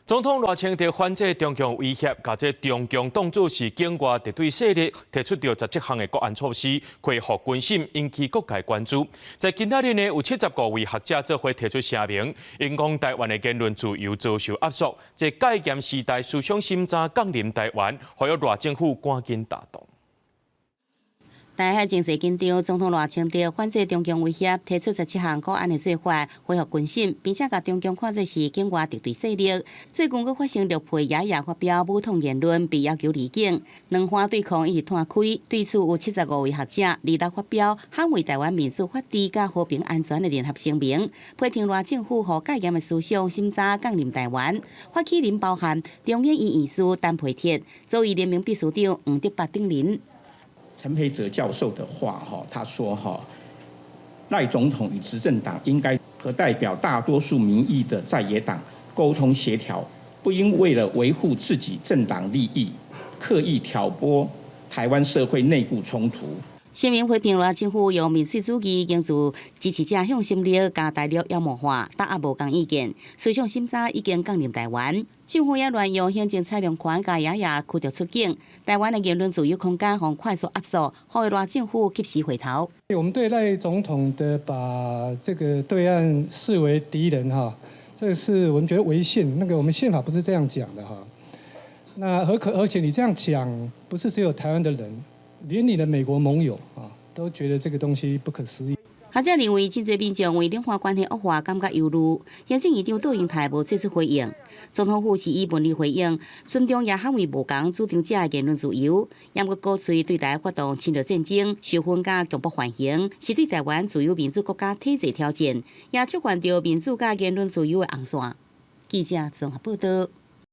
總統賴清德反制中共威脅，共這中共當作是境外敵對勢力，提出著17項的國安措施，恢復軍審，引起各界關注。在今仔日呢，有75位學者做伙提出聲明，𪜶講台灣的言論自由遭受壓縮，這戒嚴時代思想審查降臨台灣，呼籲賴政府趕緊行動。台海情勢緊張，總統賴清德反制中共威脅，提出17項國安的做法，恢復軍審，並且共中共看做是境外敵對勢力。最近閣發生陸配爺爺發表武統言論，被要求離境，兩岸對抗一直湠開。對此有75位學者二六發表捍衛台灣民主法治佮和平安全的聯合聲明，批評賴政府予戒嚴的思想審查降臨台灣。發起人包含中研院院士陳培哲、左翼聯盟秘書長黃德發等人。陳培哲教授的話，哈，他說，哈，賴總統與執政黨應該和代表大多數民意的在野黨溝通協調，不應為了維護自己政黨利益，刻意挑撥台灣社會內部衝突。聲明批評賴政府用民粹主義凝聚支持者向心力，共大陸妖魔化，打壓無仝意見，思想審查已經降臨台灣。政府也亂用行政裁量權，共爺爺驅逐出境。台灣的言論自由空間予快速壓縮，呼籲賴政府及時回頭。我們對賴總統的把這個對岸視為敵人，哈，這個是我們覺得違憲。那個我們憲法不是這樣講的，哈。那何可而且你這樣講，不是只有台灣的人，連你的美國盟友啊，都覺得這個東西不可思議。學者認為，真濟民眾為兩岸關係惡化感覺憂慮。行政院長杜英台無做出回應。總統府是以文字回應，尊重也捍衛無仝主張者的言論自由，猶閣鼓吹對台發動侵略戰爭、收分佮強迫緩刑，是對台灣自由民主國家體制挑戰，也觸犯著民主佮言論自由的紅線。記者綜合報道。